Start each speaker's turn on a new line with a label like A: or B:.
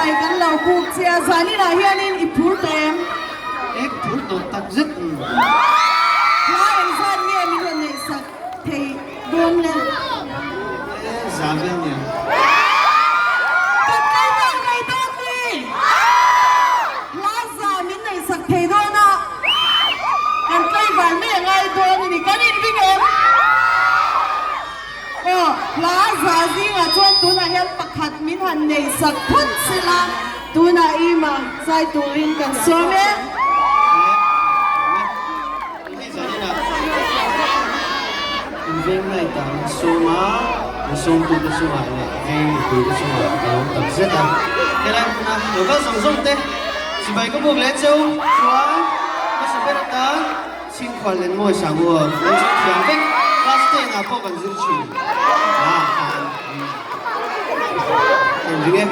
A: Chibai kan lo buk che a, zaninah hianin i phur tawh em?
B: E ka phur tawh tak zet.
A: Hla engzat nge min rawn neihsak thei dawn le?
B: E za vel nia.
A: Kan tlai dawn mai dawn ni? Hla za min neihsak thei dawn a, kan tlaivar mai a ngai dawn a ni. Kan inring em? Aw, hla za zingah chuan tunah hian pakhat min han nei sak phawt sela, tunah Ima zai turin kan sawm e.
B: Hei zaninah in veng night ah min sawm a, min sawmtute chungah leh veng mipuite chungah ka lawm tak zet a. Helai hmuna lo kal zawng zawng te chibai ka buk leh cheu chuan hmasa ber atan Chhingkhual leh mawi sang u aw, kan zir thiam vek, class ten ah pawh kan zir thin. Ah, ah, ah, ring e.